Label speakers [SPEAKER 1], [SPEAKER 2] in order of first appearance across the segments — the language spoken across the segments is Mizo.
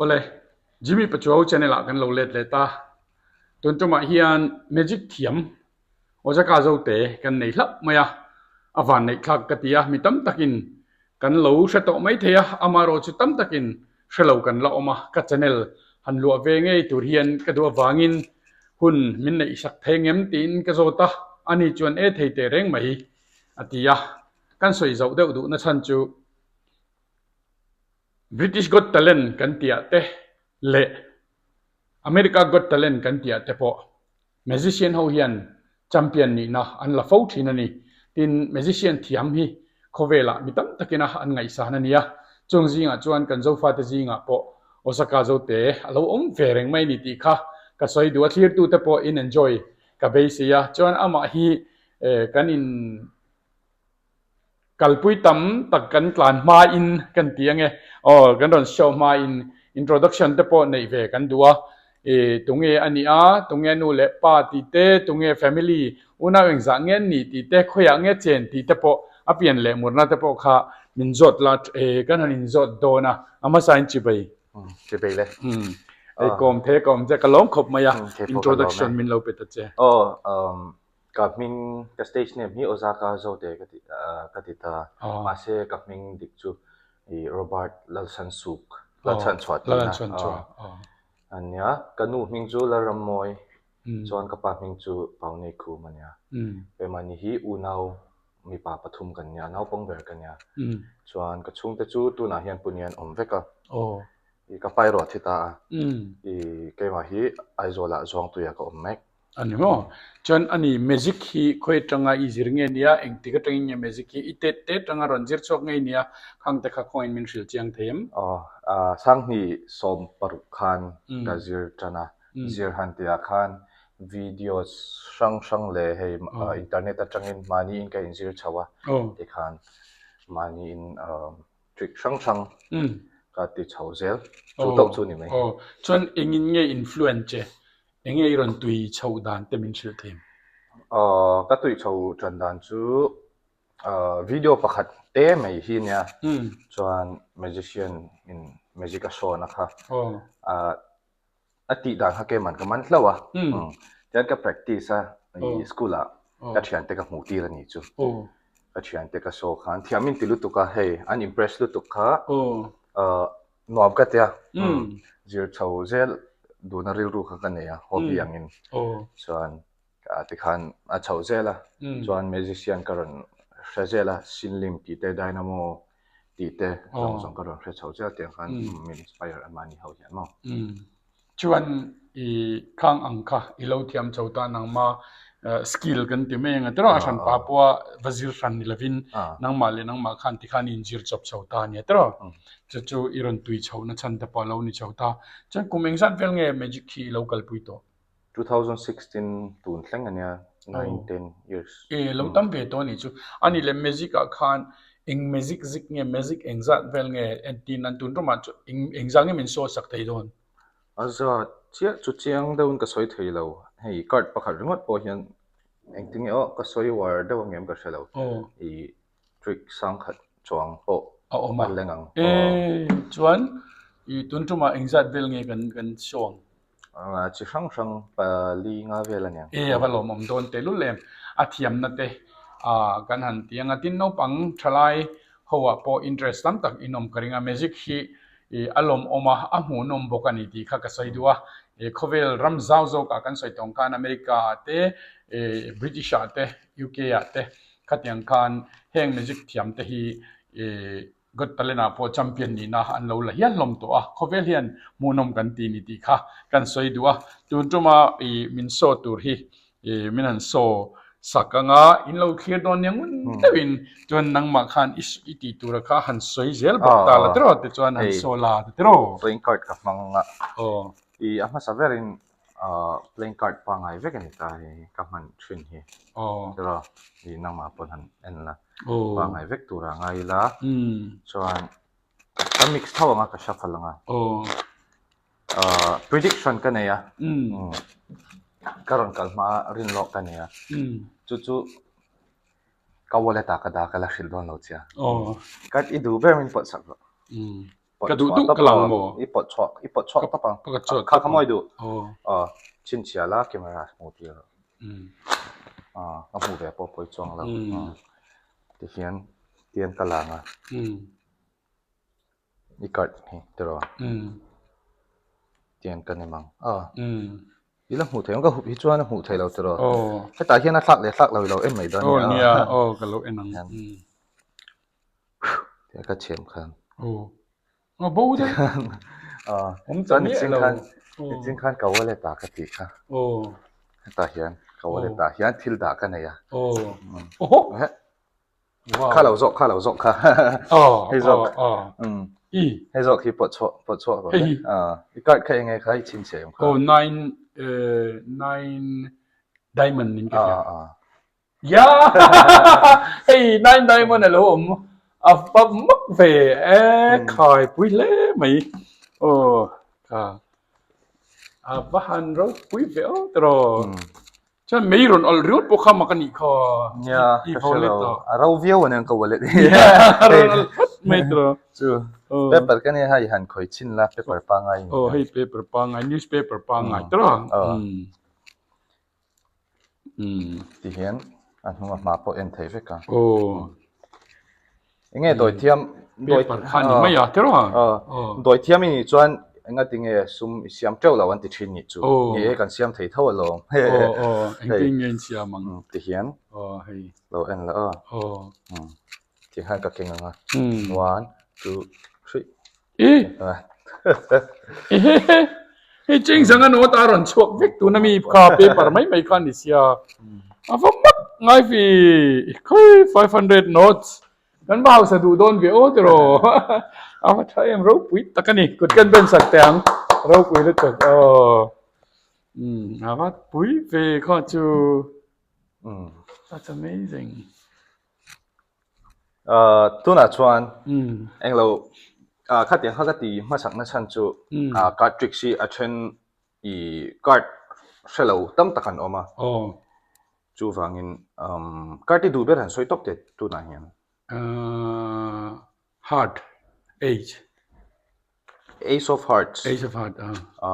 [SPEAKER 1] Awle, Jimmy Pachuau channel ah kan lo let leh ta. Tun tumah hian magic thiam Ozaka Zote kan nei hlauh mai a, a van neih thlak ka ti a, mi tam takin kan lo hre tawh mai thei a, amaherawh chu tam takin hre lo kan la awm a, ka channel han luah ve ngei tur hian ka duh avangin hun min neih sak thei ngem tiin ka zawt a, ani chuan e thei teh reng mai a ti a, kan sawi zauh deuh duhna chhan chu British Got Talent kan tih ah te leh America Got Talent kan tih ah te pawh Magician ho hian champion nihna an la fo thin a ni. Tin, magician thiam hi khawvelah mi tam takina an ngaihsan a nia. Chung zingah chuan kan Zofate zingah pawh Osaka Zote a lo awm ve reng mai a ni tih kha ka sawi duh a, thlirtute pawh in enjoy ka beisei a. Chuan amah hi kan in. Kalpui tam tak kan tlan hmain kan ti ange aw kan rawn show hmain introduction te pawh neih ve kan duh a i tunge a nih a tunge nu leh pa tih te tunge family unau engzah nge an nih tih te khawiah nge chen tih te pawh a pian leh murna te pawh kha min zawt la e kan han inzawt dawn a a hmasain chibai
[SPEAKER 2] Chibai le
[SPEAKER 1] ei kawm the ka awm che ka lawm khawp mai a introduction min lo pe ta che.
[SPEAKER 2] Aw Ka hming, ka stage name hi Ozaka Zote ka ti ka ti ta. Mahse ka hming dik chu i Robert Lalsansuk, Lalchhanchhuah tihna a nia. Ka nu hming chu Lalrammawi, chuan ka pa hming chu Paunei Khum a nia. Keimahni hi unau mipa pathum kan nia, naupang ber ka nia. Chuan ka chhungte chu tunah hian Pune an awm vek a. I ka pa erawh a thi ta a. I keimah hi Aizawlah Zuangtuia ka awm mek.
[SPEAKER 1] A ni maw? Chuan a ni, magic hi khawi atanga i zir nge nia, engtik atangin nge magic hi i tet te atanga rawn zir chhuak ngei nia, khang te kha khawngain min hrilh chiang thei em?
[SPEAKER 2] Aw, Sanghnih 16 khan ka zir tan a, zir han tihah khan videos hrang hrang leh hei internet atangin mahniin ka inzir chho a, tikhan mahniin trick hrang hrang ka ti chho zel, chu tawk chu ni mai.
[SPEAKER 1] Aw, chuan engin nge influence che? Enge i rawn tui chhoh dan te min hrilh thei?
[SPEAKER 2] Aw, ka tui chho tan dan chu video pakhat te mai hi nia chuan magician in magic a show na kha a tih dan kha keimah ka man hlauh a tian ka practice a i school ah ka thiante ka hmuh tir a nih chu ka thiante ka show khan thiam in ti lutuk a hei an impress lutuk kha Nuam ka tia, zir chho zel duhna rilru kha ka nei a, hobby angin. Chuan tikhan a chho zel a, chuan magician ka rawn hre zel a, Sinlim tih te, Dynamo tih te zawng zawng ka rawn hre chho zel tiang khan min inspire an mahni ho hian maw.
[SPEAKER 1] Chuan i khang ang kha i lo thiam chho ta nangma skill kan ti mai ang a tiraw a hran pa pawha va zir hran ni lovin nangmah leh nangmah khan tikhan i inzir chawp chho ta a nia tiraw chu chu i rawn tui chhohna chhan te pawh a lo ni chho ta chuan kum engzat vel nge magic hi i lo kalpui tawh?
[SPEAKER 2] 2016 tun thleng a nia 9 10 years.
[SPEAKER 1] E lo tam ve tawh a nih chu a nih leh magic ah khan eng magic zik nge magic engzat vel nge entir nan tun tumah chu engzat nge min sawi sak thei dawn?
[SPEAKER 2] A zat chiah chu chiang deuhin ka sawi thei lo. Hei card pakhat ringawt pawh hian engtin nge aw ka sawi uar deuh ang em ka hre lo. I trick sangkhat chuang pawh
[SPEAKER 1] a awm a
[SPEAKER 2] a leng ang.
[SPEAKER 1] E chuan i tun tumah engzat vel nge kan kan show ang?
[SPEAKER 2] Chi hrang hrang pali nga vel a niang.
[SPEAKER 1] E a va lawmawm dawn tehlul em. A thiamna te kan han ti ang a tin naupang thalai ho ah pawh interest tam tak in awm ka ring a magic hi i a lawmawm a, a hmuhnawm bawk a ni tih kha ka sawi duh a. I khawvel ram zau zawkah kan sawi tawng khan America ah te, i British ah te, UK ah te khatiang khan heng magic thiam te hi i Got Talent ah pawh champion nihna an lo la hial hlawm tawh a. Khawvel hian hmuhnawm kan ti ni tih kha kan sawi duh a. Tun tuma i min saw tur hi I min han saw sak anga in lo thlir dawn nia ngun deuhin chuan nangmah khan i i tih tura kha han sawi zel bawk ta la tiraw tichuan han saw la ti tiraw.
[SPEAKER 2] Playing card ka hmang a, i a hmasa berin playing card pangngai vek a ni ta hei ka hman thin hi tiraw i nangmah pawn han en la pangngai vek tura ngai ila chuan ka mix tho anga ka shuffle anga. Prediction ka nei a, ka rawn kal hma rin lawk ka nei a, chu chu ka wallet ah ka dah ka la hrilh dawn lo che a, card i duh ber min pawlh sak rawh. pawt
[SPEAKER 1] Ka duh
[SPEAKER 2] chhuah
[SPEAKER 1] duh
[SPEAKER 2] tawp
[SPEAKER 1] ka lang
[SPEAKER 2] aw.
[SPEAKER 1] maw?
[SPEAKER 2] I pawt chhuah i pawt chhuak
[SPEAKER 1] Ka
[SPEAKER 2] tawp ang.
[SPEAKER 1] ka chhuah
[SPEAKER 2] Kha
[SPEAKER 1] tawp
[SPEAKER 2] kha
[SPEAKER 1] ang.
[SPEAKER 2] mawi duh.
[SPEAKER 1] Aw.
[SPEAKER 2] Aw chhinchhiah la camera hmuh tir rawh.
[SPEAKER 1] Umm.
[SPEAKER 2] Aw ka hmuh ve pawh pawi chuang lo.
[SPEAKER 1] Umm.
[SPEAKER 2] Tihian tian ka lang a.
[SPEAKER 1] Umm.
[SPEAKER 2] I card hi tiraw?
[SPEAKER 1] Umm.
[SPEAKER 2] Tian ka nem ang. Aw.
[SPEAKER 1] Umm.
[SPEAKER 2] I la hmuh theih ang ka hup hi chuan a hmuh theih lo tiraw?
[SPEAKER 1] Aw.
[SPEAKER 2] Hetah hian a thlak leh thlak lo i lo en mai dawn
[SPEAKER 1] Aw
[SPEAKER 2] nia.
[SPEAKER 1] nia, aw ka lo en ang.
[SPEAKER 2] Hian.
[SPEAKER 1] Umm.
[SPEAKER 2] Tian ka chhem khan.
[SPEAKER 1] Aw. A bo daih.
[SPEAKER 2] Aw.
[SPEAKER 1] Awm ta
[SPEAKER 2] Chuan
[SPEAKER 1] miah
[SPEAKER 2] nichin
[SPEAKER 1] lo.
[SPEAKER 2] khan
[SPEAKER 1] Aw.
[SPEAKER 2] nichin khan ka wallet ah ka tih kha.
[SPEAKER 1] Aw.
[SPEAKER 2] Hetah hian ka wallet
[SPEAKER 1] Aw.
[SPEAKER 2] ah hian thil dah ka nei a.
[SPEAKER 1] Aw.
[SPEAKER 2] Umm.
[SPEAKER 1] Oho.
[SPEAKER 2] Ehe.
[SPEAKER 1] Wow.
[SPEAKER 2] Kha lo zawk kha lo zawk kha.
[SPEAKER 1] Aw
[SPEAKER 2] Hei zawk.
[SPEAKER 1] aw aw.
[SPEAKER 2] Umm.
[SPEAKER 1] I.
[SPEAKER 2] Hei zawk hi pawt chhuah pawt chhuah rawh le.
[SPEAKER 1] Hei hi.
[SPEAKER 2] Aw. I card kha eng nge kha i chhinchhiah em kha?
[SPEAKER 1] Aw nine eh nine diamond in ka hria.
[SPEAKER 2] Aw aw.
[SPEAKER 1] Ya! Hei nine diamond a lo awm a va mak ve e khai pui hle mai. Aw kha a va han ropui ve aw tiraw. Chuan mei rawn awlh riawt pawh kha mak a nih kha.
[SPEAKER 2] Nia,
[SPEAKER 1] I
[SPEAKER 2] ka hre
[SPEAKER 1] wallet
[SPEAKER 2] lo.
[SPEAKER 1] ah.
[SPEAKER 2] A ro viau aniang ka wallet hi.
[SPEAKER 1] A rawn awlh phawt mai tiraw.
[SPEAKER 2] Chu paper ka nia hei han khawi chhin la paper pangngai
[SPEAKER 1] Aw hei paper pangngai newspaper pangngai tiraw. Umm.
[SPEAKER 2] Ti hian a hnung a hma pawh en thei vek a.
[SPEAKER 1] Aw.
[SPEAKER 2] Enge dawithiam
[SPEAKER 1] paper kha ni mai a tiraw?
[SPEAKER 2] Aw. Dawithiam i nih chuan engati nge sum i siam teuh lo an ti thin nih chu.
[SPEAKER 1] Aw.
[SPEAKER 2] Ni e kan siam thei tho alawm.
[SPEAKER 1] Aw aw engtin nge in siam ang?
[SPEAKER 2] Ti hian
[SPEAKER 1] Aw hei.
[SPEAKER 2] lo en la aw.
[SPEAKER 1] Aw.
[SPEAKER 2] Ti khan ka keng ang a. One, two, three.
[SPEAKER 1] I Hei cheng zanga note a rawn chhuak vek tuna mi kha paper mai mai kha ni sia a va mak ngai fi khawi 500 notes kan va hausa duh dawn ve aw tiraw a va tha em ropui tak a ni kut kan ben sak teh ang ropui lutuk aw umm a va pui ve kha chu that's amazing.
[SPEAKER 2] Tunah chuan englo khatiang kha ka ti hmasak na chhan chu card tricks hi a then i card hre lo tam tak an awm a chuvangin card i duh ber han sawi tawp teh tunah hian.
[SPEAKER 1] Heart Ace.
[SPEAKER 2] Ace of Hearts.
[SPEAKER 1] Ace of Heart
[SPEAKER 2] a.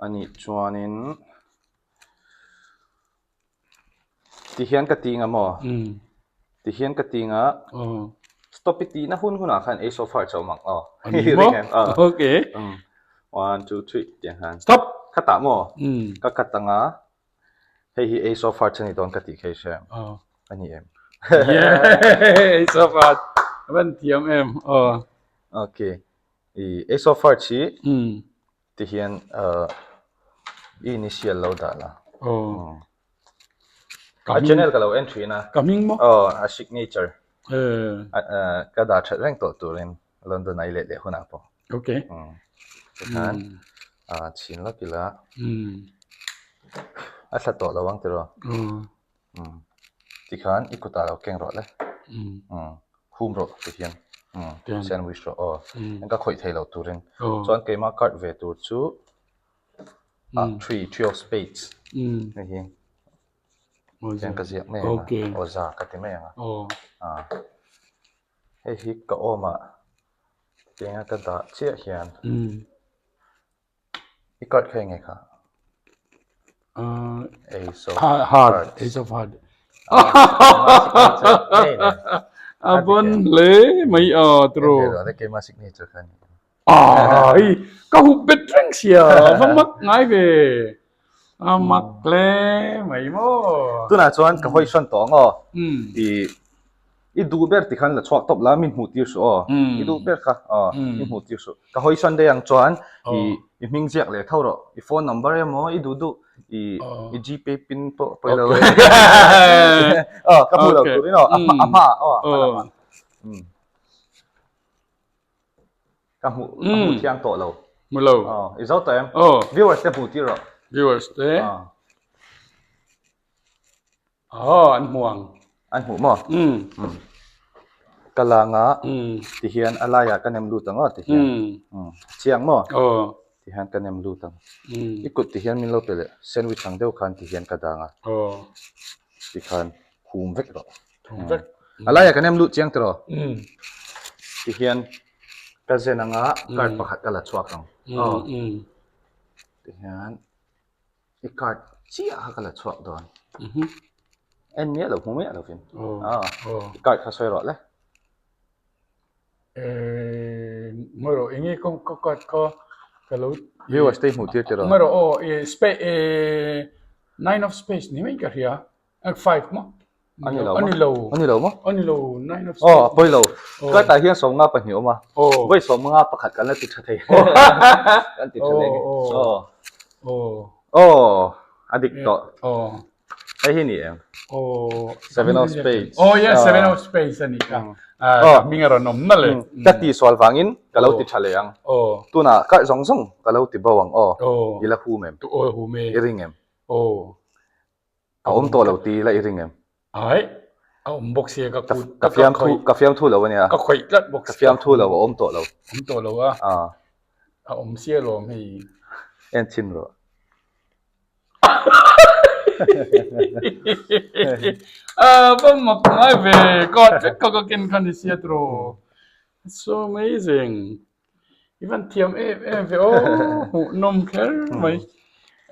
[SPEAKER 2] Anih chuanin. Ti hian ka ting a maw? Ti hian ka ting a. Stop i tihna hun hunah khan Ace of Hearts a awm ang aw.
[SPEAKER 1] A ni maw? Okay.
[SPEAKER 2] One, two, three tiang khan.
[SPEAKER 1] Stop!
[SPEAKER 2] Ka tah maw? Ka cut ang a. Hei hi Ace of Hearts a ni dawn ka tih kha i hre em? A ni em?
[SPEAKER 1] Yeah! Ace of Hearts. A van thiam em? Aw.
[SPEAKER 2] Okay. I Ace of Hearts hi Ti hian i initial lo dah la.
[SPEAKER 1] Aw.
[SPEAKER 2] A channel ka lo en thin a.
[SPEAKER 1] Ka hming maw?
[SPEAKER 2] Aw, a signature. Ka dah that reng tawh turin London ah i let leh hunah pawh.
[SPEAKER 1] Okay.
[SPEAKER 2] Tikhan chhin lawk ila. A thla tawh lo ang tiraw? Tikhan i kutah lo keng rawh le. Hum rawh tihian sandwich rawh aw. Eng ka khawih thei lo turin. Chuan keimah card ve tur chu ah three, three of spades hei hi tiang ka ziak mai ang a aw za ka ti mai ang a. Hei hi ka awmah tianga ka dah chiah hian. I card kha enge kha? Ace of
[SPEAKER 1] Heart. Ace of Heart. A bon hle mai a tiraw.
[SPEAKER 2] Keima signature kha ni.
[SPEAKER 1] Ah, hei ka hup bet reng sia va mak ngai ve. A mak hle mai maw.
[SPEAKER 2] Tunah chuan ka hawi hran tawh ang aw. I I duh ber ti khan la chhuak tawp la min hmuh tir suh aw. I duh ber kha aw min hmuh tir suh. Ka hawi sawn daih ang chuan i i hming ziak leh tho rawh. I phone number emaw i duh duh i i gpay pin pawh pawi lo. Aw ka hmuh lo turin aw a hma a hma aw a hma lamah. Ka hmuh ka hmuh thiang tawh lo.
[SPEAKER 1] Hmu lo.
[SPEAKER 2] Aw i zo tawh em? Viewers te hmuh tir rawh.
[SPEAKER 1] Viewers te. Aw, an hmu ang.
[SPEAKER 2] An hmuh maw?
[SPEAKER 1] Umm.
[SPEAKER 2] Ka lang a,
[SPEAKER 1] Umm.
[SPEAKER 2] tihian a laiah ka nem lut ang aw tihian.
[SPEAKER 1] Umm.
[SPEAKER 2] Umm. A chiang maw?
[SPEAKER 1] Aw.
[SPEAKER 2] Tihian ka nem lut ang.
[SPEAKER 1] Umm.
[SPEAKER 2] I kut tihian min lo pe leh, sandwich ang deuh khan tihian ka dang a.
[SPEAKER 1] Aw.
[SPEAKER 2] Tikhan hum vek rawh.
[SPEAKER 1] Hum vek.
[SPEAKER 2] A laiah ka nem lut chiang tiraw?
[SPEAKER 1] Umm.
[SPEAKER 2] Tihian. Ka zen anga card pakhat ka la chhuak ang. Aw. Tihian i card chiah kha ka la chhuak dawn. En miah lo hmu miah lovin. Aw. I card kha sawi rawh le.
[SPEAKER 1] Ngawi rawh enge ka ka card kha ka lo
[SPEAKER 2] Viewers te i hmuh tir tirh aw.
[SPEAKER 1] Ngawi rawh aw space nine of space ni mai ka hria. 5 maw?
[SPEAKER 2] Ani lo.
[SPEAKER 1] Ani lo.
[SPEAKER 2] Ani lo maw?
[SPEAKER 1] Ani lo. 9 of
[SPEAKER 2] Oh, poi lo. Ka ta hian sawmnga pahnih awm a.
[SPEAKER 1] Oh.
[SPEAKER 2] Voi sawmnga pakhat kan la ti tha thei. Kan ti tha leh.
[SPEAKER 1] Oh. Oh.
[SPEAKER 2] Oh, a dik tawh.
[SPEAKER 1] Oh.
[SPEAKER 2] Hei hi ni em?
[SPEAKER 1] Oh.
[SPEAKER 2] Seven of Spades.
[SPEAKER 1] Oh, yes, Seven of Spades ani ka.
[SPEAKER 2] Oh.
[SPEAKER 1] Hming a rawn awm na le.
[SPEAKER 2] Ka ti sual vangin ka lo ti tha leh ang.
[SPEAKER 1] Oh.
[SPEAKER 2] Tunah kar zawng zawng ka lo ti bo ang aw.
[SPEAKER 1] Oh.
[SPEAKER 2] I la hum em?
[SPEAKER 1] Oh, hum e.
[SPEAKER 2] I ring em?
[SPEAKER 1] Oh.
[SPEAKER 2] A awm tawh lo ti la i ring em?
[SPEAKER 1] Ai, a awm bawk sia ka kut
[SPEAKER 2] ka fiamthu ka fiamthu lo ania.
[SPEAKER 1] Ka khawih tlat bawk
[SPEAKER 2] sia. Ka fiamthu lo a awm tawh lo.
[SPEAKER 1] Awm tawh lo a. A awm sia lawm hei.
[SPEAKER 2] En chhin rawh.
[SPEAKER 1] A va mak ngai ve ka vek ka ka ken kha ni sia tiraw. It's so amazing. I van thiam em em ve aw hmuhnawm kher mai.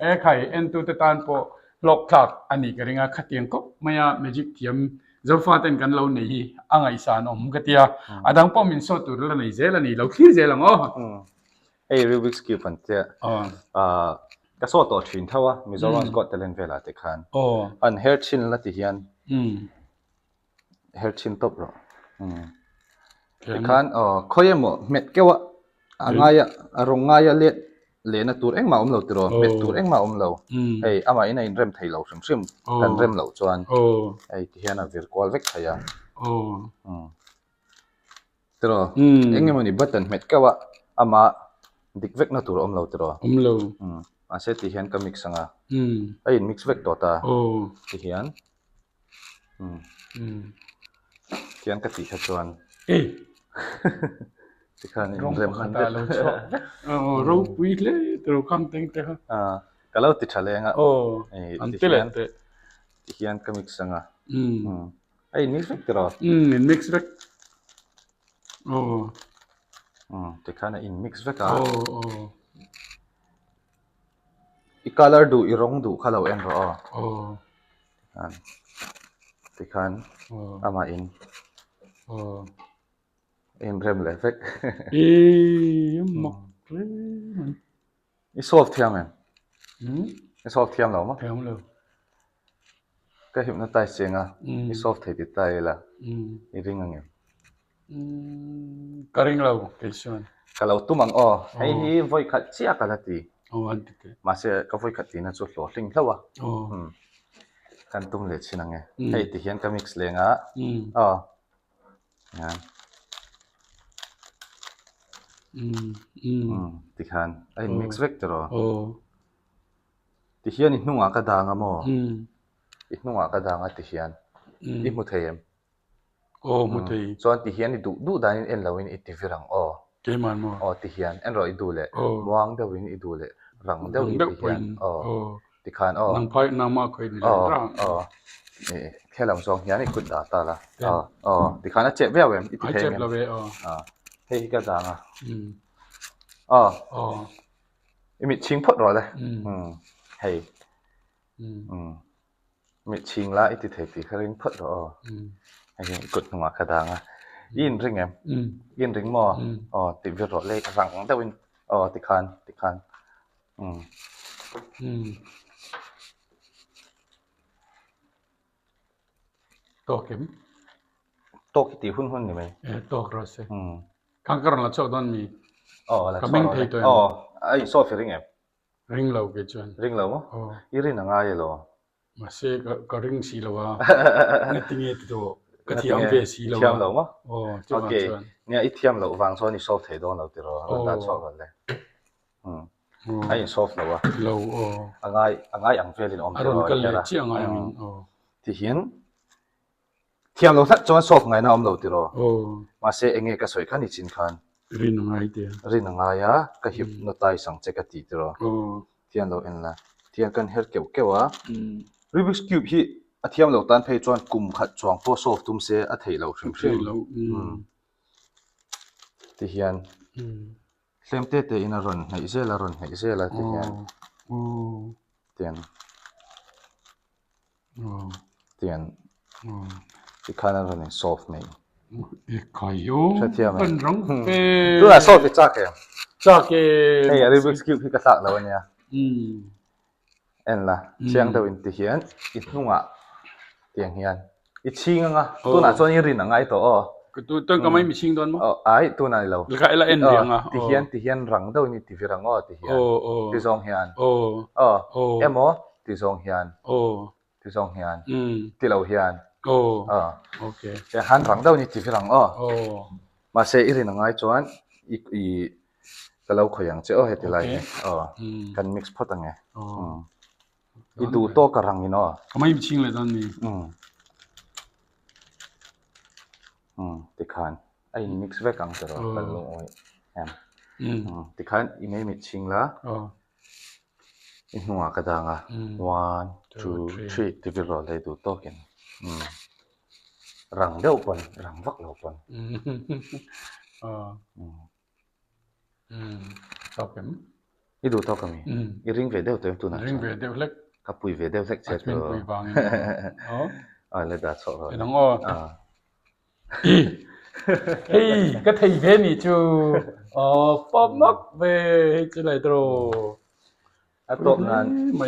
[SPEAKER 1] E khai entute tan pawh hlawk thlak a nih ka ring a, khatiang khawp maia magic thiam Zofa ten kan lo nei hi a ngaihsan awm ka tia. A dang pawh min sawt tur la nei zel a ni, lo thlir zel ang aw.
[SPEAKER 2] Hei Rubik's Cube an tia. Ka sawt tawh thin tho a, Mizoram's Got Talent velah te khan. An her thin la ti hian. Her chhin tawp rawh. Tikhan aw khawi emaw hmet keuh a a ngai a a rawng ngai a let lehna tur engmah a awm lo tiraw hmet tur engmah a awm lo hei amah in a inrem thei lo hrim hrim kan rem loh chuan hei tihian a vir kual vek thei a tiraw eng emaw ni button hmet keuh a amah dik vekna tur a awm lo tiraw mahse tihian ka mix ang a a in mix vek tawh ta tihian. Tiang ka tih kha chuan tikhan in rem han
[SPEAKER 1] vek lo chhuak vek ropui hle tiro khang teng te kha
[SPEAKER 2] ka lo ti tha leng a
[SPEAKER 1] an ti leh teh
[SPEAKER 2] tihian ka mix anga a in mix vek tiraw
[SPEAKER 1] in mix vek
[SPEAKER 2] tikhan a in mix vek a I colour duh i rawng duh kha lo en rawh aw. Tikhan tikhan amah in a inrem leh vek. I solve thiam em? I solve thiam lo maw? Ka hypnotize cheng a, i solve thei ti ta ila i ring ang em?
[SPEAKER 1] Ka ring lo kei chuan.
[SPEAKER 2] Ka lo tum ang aw. Hei hi vawi khat chiah ka la ti.
[SPEAKER 1] Aw an ti teh.
[SPEAKER 2] Mahse ka vawi khat tihna chu hlawh hling hlauh a.
[SPEAKER 1] Aw.
[SPEAKER 2] Kan tum leh chin ang e. Hei ti hian ka mix leng a. Aw. Hian. Tikhan a in mix vek tiraw.
[SPEAKER 1] Aw.
[SPEAKER 2] Ti hian i hnungah ka dang a maw? I hnungah ka dang a ti hian i hmu thei em?
[SPEAKER 1] Aw hmu thei.
[SPEAKER 2] Chuan ti hian i duh duh danin en loin i ti vir ang aw.
[SPEAKER 1] Keimah maw?
[SPEAKER 2] Aw ti hian en rawh i duh leh muang deuhin i duh leh rang deuhin ti hian aw ti khan aw.
[SPEAKER 1] Nang phai nangmah khawi ni leh rang.
[SPEAKER 2] Aw he lam zawng hian i kut dah ta la aw aw ti khan a chep viau em i ti thei
[SPEAKER 1] em? A chep lo ve aw.
[SPEAKER 2] Hei hi ka dang a aw. I mit chhing phawt rawh le. Hei. Mit chhing la i ti thei tih kha ring phawt rawh aw. Hei hi kut hnungah ka dang a. I inring em? I inring maw? Aw ti vir rawh le rang deuhin aw tikhan tikhan.
[SPEAKER 1] Tawk em?
[SPEAKER 2] Tawk i tih hun hun ni mai.
[SPEAKER 1] E tawk rawh se. Khang ka rawn la chhuak dawn mi?
[SPEAKER 2] Aw la
[SPEAKER 1] Ka
[SPEAKER 2] chhuak
[SPEAKER 1] meng
[SPEAKER 2] rawh
[SPEAKER 1] thei
[SPEAKER 2] le.
[SPEAKER 1] tawh em?
[SPEAKER 2] Aw a insaw fi ring em?
[SPEAKER 1] Ring lo kei chuan.
[SPEAKER 2] Ring lo maw?
[SPEAKER 1] Aw.
[SPEAKER 2] I rin a ngai elaw?
[SPEAKER 1] Mahse ka ka ring si lo a. Ngatinge ti tawh ka thiam ve si lo a.
[SPEAKER 2] I thiam lo maw?
[SPEAKER 1] Aw chuvang
[SPEAKER 2] Okay.
[SPEAKER 1] chuan.
[SPEAKER 2] Nia i thiam loh vang chuan i solve thei dawn lo tiraw? Rawn dah chhuak rawh le. A in solve lo a.
[SPEAKER 1] Lo aw.
[SPEAKER 2] A ngai a ngai ang velin a awm
[SPEAKER 1] A
[SPEAKER 2] tiraw?
[SPEAKER 1] rawn kal leh chiah a ngai angin aw.
[SPEAKER 2] Tihian Thiam lo hlat chuan solve ngaihna a awm lo tiraw?
[SPEAKER 1] Aw.
[SPEAKER 2] Mahse enge ka sawi kha ni chin khan.
[SPEAKER 1] Rin a ngai tia.
[SPEAKER 2] Rin a ngai a, ka hypnotize ang che ka ti tiraw?
[SPEAKER 1] Aw.
[SPEAKER 2] Thian lo en la. Thian kan her keuh keuh a. Rubik's Cube hi a thiam lo tan phei chuan kum khat chuang pawh solve tum se a theih loh hrim hrim.
[SPEAKER 1] Theih loh.
[SPEAKER 2] Tihian. Tlem te te in a rawn hnaih zel a rawn hnaih zel a ti hian tian tian tikhan a rawn in solve mai. Hrethiam em? Tunah solve i chak em?
[SPEAKER 1] Chak e.
[SPEAKER 2] Hei a Rubik's cube hi ka tlak lo ania. En la, chiang deuh in ti hian i hnungah tiang hian i chhing anga tunah chuan i rin a ngai tawh aw.
[SPEAKER 1] Tun ka mai mi chhing dawn maw?
[SPEAKER 2] Aw ai tunah ni lo.
[SPEAKER 1] Ka ela en rih anga.
[SPEAKER 2] Ti hian ti hian rang deuh in i ti vir ang aw ti hian. Ti zawng hian. Aw emaw ti zawng hian. Ti zawng hian. Ti lo hian.
[SPEAKER 1] Aw.
[SPEAKER 2] Tiang khan rang deuh in i ti vir ang aw. Mahse i rin a ngai chuan i i ka lo khawih ang che aw heti lai hi aw kan mix phawt ang e i duh tawk a rang in aw.
[SPEAKER 1] Ka mai ching leh dawn ni.
[SPEAKER 2] Um tikhan a in mix vek ang tiraw kan lungawi em tikhan i mai mit ching la i hnungah ka dang a one two three ti vil rawh le duh tawk in um rang deuh pawn rang vak lo pawn
[SPEAKER 1] tawk em
[SPEAKER 2] i duh tawk ami i ring ve deuh tawh em tunah
[SPEAKER 1] ring ve deuh hlek
[SPEAKER 2] ka pui ve deuh hlek che
[SPEAKER 1] min pui vangin
[SPEAKER 2] a le dah chhoh rawh
[SPEAKER 1] enang aw Hei ka thei ve ni chu aw pawp mak ve hei chu lai tawh
[SPEAKER 2] a tawp nan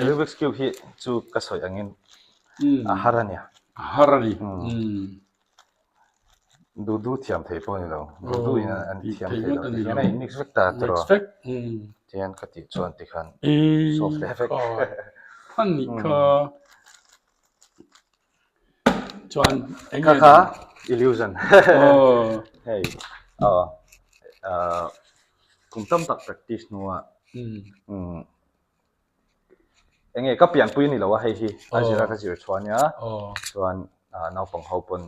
[SPEAKER 2] Rubik's cube hi chu ka sawi angin a har a nia
[SPEAKER 1] a har a ni
[SPEAKER 2] duh duh thiam thei pawh a ni lo duh duh in an thiam thei lo ti hian a in mix vek ta tawh tihian ka tih chuan tikhan solve leh vek
[SPEAKER 1] a nih kha. Chuan
[SPEAKER 2] eng nge kha illusion hei aw kum tam tak practice hnuah eng nge ka pianpui a ni lo a hei hi a zira ka zir chhuah ania chuan naupang ho pawn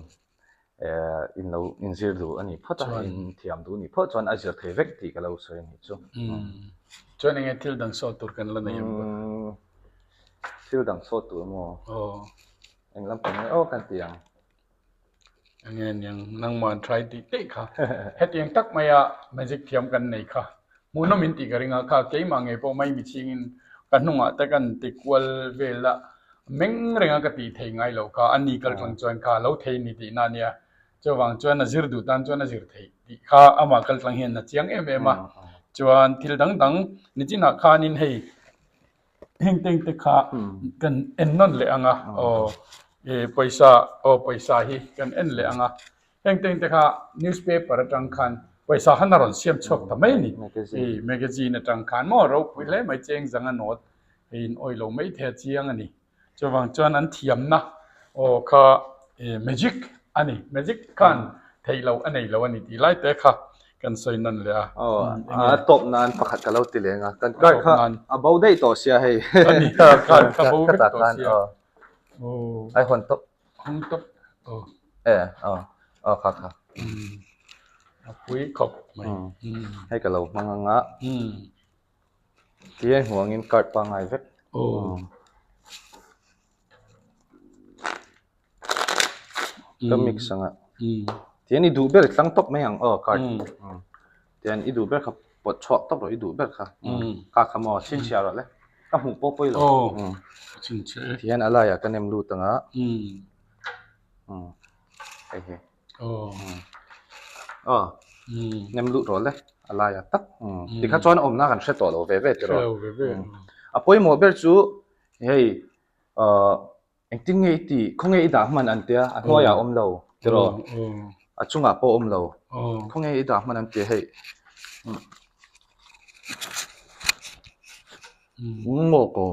[SPEAKER 2] in lo inzir duh a nih phawt a in thiam duh a nih phawt chuan a zir thei vek tih ka lo sawi a nih chu.
[SPEAKER 1] Chuan eng nge thil dang sawt tur kan la nei ang ba?
[SPEAKER 2] Thil dang sawt tur maw?
[SPEAKER 1] Aw.
[SPEAKER 2] Eng lampang nge aw kan ti ang.
[SPEAKER 1] Eng nge niang nangman try tih teih kha. Hetiang tak maia magic thiam kan nei kha. Hmuhnawm in tih ka ring a kha keimah ngei pawh mai michingin ka hnungah te kan ti kual vel a meng reng a ka tih thei ngai loh kha a ni kal tlang chuan kha lo thei ni tihna a nia. Chuvang chuan a zir duh tan chuan a zir theih tih kha amah kal tlang hian a chiang em em a. Chuan thil dang dang nichinah khanin hei Heng teng te kha kan en nawn leh ang a, aw pawisa aw pawisa hi kan en leh ang a, heng teng te kha newspaper atang khan pawisa khan a rawn siam chhuak ta mai a ni, i magazine atang khan maw ropui hle mai cheng zanga nawt hei in awih lo mai thei a chiang a ni. Chuvang chuan an thiamna aw kha magic a ni, magic khan theih loh a nei lo a ni tih lai te kha kan sawi nawn leh a.
[SPEAKER 2] Aw, a tawp nan pakhat ka lo ti leng a, kan card kha a bo daih tawh sia hei.
[SPEAKER 1] A ni a, card kha bo vek tawh sia.
[SPEAKER 2] Ai hawn tawp.
[SPEAKER 1] Hawn tawp, aw.
[SPEAKER 2] E, aw, aw kha kha.
[SPEAKER 1] A pui khawp mai.
[SPEAKER 2] Hei ka lo hmang ang a. Tia hmuangin card pangngai vek.
[SPEAKER 1] Aw.
[SPEAKER 2] Ka mix anga. Tian i duh ber i tlang tawp mai ang aw card. Tian i duh ber kha pawt chhuak tawp rawh i duh ber kha. Ka kha maw chhinchhiah rawh le. Ka hmuh pawh pawi lo.
[SPEAKER 1] Chhinchhiah e.
[SPEAKER 2] Tian a laiah ka nem lut anga. Hei hi. Aw. Nem lut rawh le a laiah tak. Tikha chuan awmna kan hre tawh lo ve ve tiraw.
[SPEAKER 1] Hre lo ve ve.
[SPEAKER 2] A pawimawh ber chu hei Ahh engtin nge i tih khawnge i dah hman an tia a hnuaiah a awm lo tiraw a chungah pawh a awm lo khawnge i dah hman an tia hei maw ko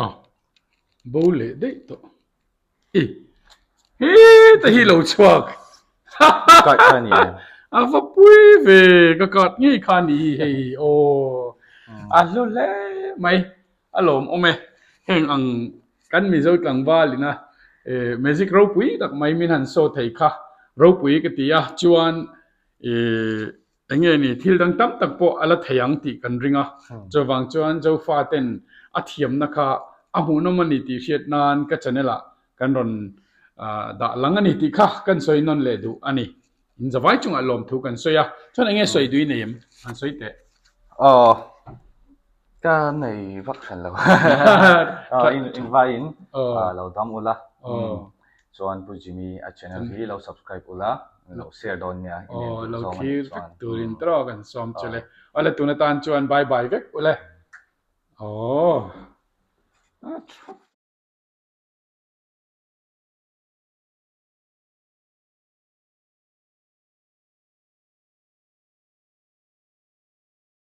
[SPEAKER 1] Aw bo leh daih tawh. I heta hi lo chhuak
[SPEAKER 2] Card kha ni em?
[SPEAKER 1] A va pui ve ka card ngei kha ni hi hei aw a hlu hle mai a lawmawm e heng ang kan Mizo tlangval ina magic ropui tak mai min han saw thei kha ropui ka ti a chuan ih Eng nge ni, thil dang tam tak pawh a la thei ang tih kan ring a, chuvang chuan Zofa ten a thiamna kha a hmuhnawm a ni tih hriat nan ka channel ah. kan rawn dah lang a ni tih kha kan sawi nawn leh duh a ni. In zavai chungah lawmthu kan sawi a, chuan eng nge sawi duh i nei em? Han sawi teh.
[SPEAKER 2] Aw, ka nei vak hran lo. In invaiin lo dam ula, chuan Pu Jimmy a channel hi lo subscribe ula, lo share dawn nia.
[SPEAKER 1] Aw, lo thlir vek turin tawk an sawm chu le. Awle tun atan chuan bye bye vek ule. Aw.